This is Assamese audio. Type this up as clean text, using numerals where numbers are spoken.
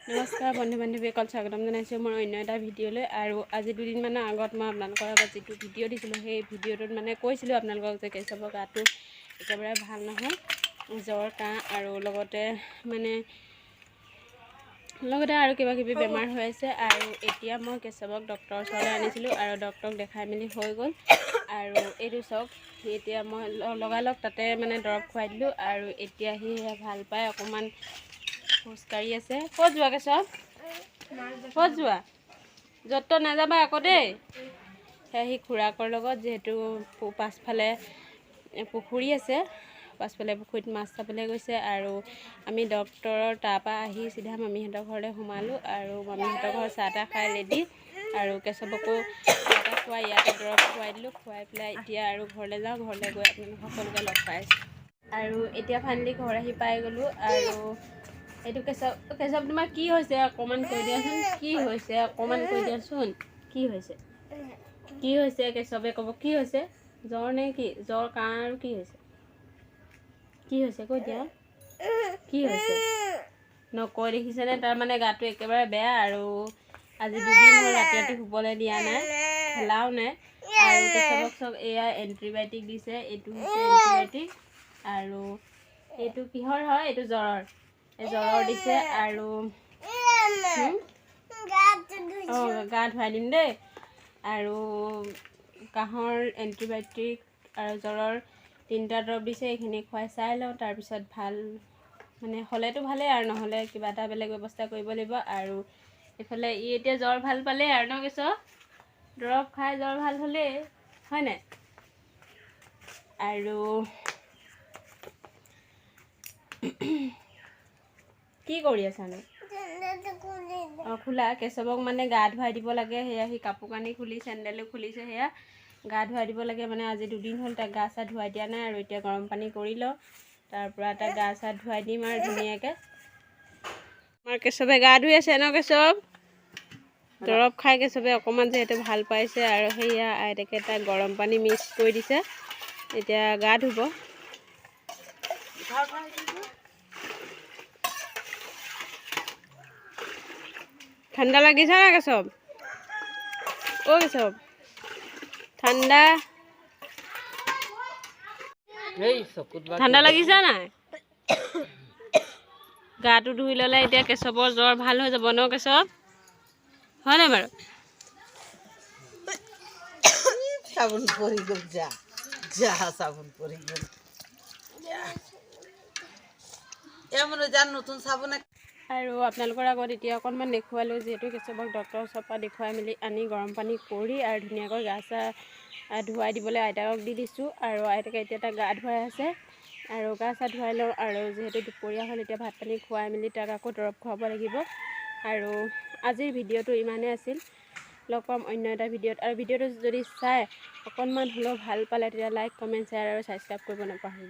নমস্কাৰ বন্ধু বান্ধৱীসকল, স্বাগতম জনাইছোঁ মোৰ অন্য এটা ভিডিঅ'লৈ। আৰু আজি দুদিনমানৰ আগত মই আপোনালোকৰ আগত যিটো ভিডিঅ' দিছিলোঁ, সেই ভিডিঅ'টোত মানে কৈছিলোঁ আপোনালোকক যে কেশৱৰ গাটো একেবাৰে ভাল নহয়, জ্বৰ, কাহ আৰু লগতে মানে লগতে আৰু কিবা কিবি বেমাৰ হৈ আছে। আৰু এতিয়া মই কেশৱক ডক্টৰৰ ওচৰলৈ আনিছিলোঁ আৰু ডক্টৰক দেখাই মেলি হৈ গ'ল। আৰু এইটো চাওক, এতিয়া মই লগালগ তাতে মানে দৰৱ খুৱাই দিলোঁ আৰু এতিয়া সি ভাল পাই অকণমান খোজকাঢ়ি আছে। ক'ত যোৱা কেশৱ? ক'ত যোৱা? য'ত ত'ত নাযাবা আকৌ দেই। সেয়া সি খুৰাকৰ লগত, যিহেতু পাছফালে পুখুৰী আছে, পাছফালে পুখুৰীত মাছ চাবলৈ গৈছে। আৰু আমি ডক্টৰৰ তাৰপৰা আহি চিধা মামীহঁতৰ ঘৰলৈ সোমালোঁ আৰু মামীহঁতৰ ঘৰত চাহ তাহ খাই ৰেডি আৰু কেশৱকো চাহ তাহ খুৱাই ইয়াতে দৰৱ খুৱাই দিলোঁ। খুৱাই পেলাই এতিয়া আৰু ঘৰলৈ যাওঁ, ঘৰলৈ গৈ আপোনালোক সকলোকে লগ পাই আছোঁ। আৰু এতিয়া ফাইনেলি ঘৰ আহি পাই গ'লোঁ। আৰু এইটো কেশৱ, কেশৱ তোমাৰ কি হৈছে অকণমান কৈ দিয়াচোন, কি হৈছে অকণমান কৈ দিয়াচোন, কি হৈছে, কি হৈছে? কেশৱে ক'ব কি হৈছে, জ্বৰ নে কি? জ্বৰ, কাহ আৰু কি হৈছে, কি হৈছে কৈ দিয়া, কি হৈছে নকয়। দেখিছেনে, তাৰ মানে গাটো একেবাৰে বেয়া আৰু আজি দুদিন হ'ল ৰাতি ৰাতি শুবলৈ দিয়া নাই, খেলাও নাই। আৰু কেশৱক চব এয়া এণ্টিবায়'টিক দিছে, এইটো হৈছে এণ্টিবায়'টিক আৰু এইটো কিহৰ হয়, এইটো জ্বৰৰ, এই জ্বৰৰ দিছে। আৰু অঁ গা ধুৱাই দিম দেই। আৰু কাহৰ এণ্টিবায়'টিক আৰু জ্বৰৰ তিনিটা দৰৱ দিছে, এইখিনি খুৱাই চাই লওঁ, তাৰপিছত ভাল মানে হ'লেতো ভালেই আৰু নহ'লে কিবা এটা বেলেগ ব্যৱস্থা কৰিব লাগিব। আৰু এইফালে ই এতিয়া জ্বৰ ভাল পালেই আৰু ন কেশৱ, দৰৱ খাই জ্বৰ ভাল হ'লেই হয় নাই? আৰু কি কৰি আছানো? অঁ খোলা, কেশৱক মানে গা ধুৱাই দিব লাগে, সেয়া সি কাপোৰ কানি খুলি চেণ্ডেলো খুলিছে, সেয়া গা ধুৱাই দিব লাগে। মানে আজি দুদিন হ'ল তাক গা চা ধুৱাই দিয়া নাই আৰু এতিয়া গৰম পানী কৰি লওঁ, তাৰপৰা তাক গা চা ধুৱাই দিম আৰু ধুনীয়াকৈ। আমাৰ কেশৱে গা ধুই আছে ন কেশৱ? দৰৱ খাই কেশৱে অকণমান যিহেতু ভাল পাইছে আৰু সেয়া আইতাকে তাক গৰম পানী মিক্স কৰি দিছে, এতিয়া গা ধুব। ঠাণ্ডা লাগিছে না কেশৱ? অ' কেশৱ ঠাণ্ডা ঠাণ্ডা লাগিছে নাই? গাটো ধুই ল'লে এতিয়া কেশৱৰ জ্বৰ ভাল হৈ যাব ন কেশৱ, হয় নাই বাৰু? চাবোন পৰি গ'ল, যা যা চাবোন পৰি গ'ল। এমন যাৰ নতুন চাবোন। আৰু আপোনালোকৰ আগত এতিয়া অকণমান দেখুৱালোঁ, যিহেতু কেশৱক ডক্টৰৰ ওচৰৰ পৰা দেখুৱাই মেলি আনি গৰম পানী কৰি আৰু ধুনীয়াকৈ গা চা ধুৱাই দিবলৈ আইতাকক দি দিছোঁ। আৰু আইতাকে এতিয়া তাক গা ধুৱাই আছে আৰু গা চা ধুৱাই লওঁ। আৰু যিহেতু দুপৰীয়া হ'ল, এতিয়া ভাত পানী খুৱাই মেলি তাক আকৌ দৰৱ খুৱাব লাগিব। আৰু আজিৰ ভিডিঅ'টো ইমানেই আছিল, লগ পাম অন্য এটা ভিডিঅ'ত। আৰু ভিডিঅ'টো যদি চাই অকণমান হ'লেও ভাল পালে তেতিয়া লাইক, কমেণ্ট, শ্বেয়াৰ আৰু ছাবস্ক্ৰাইব কৰিব নাপাহৰিব।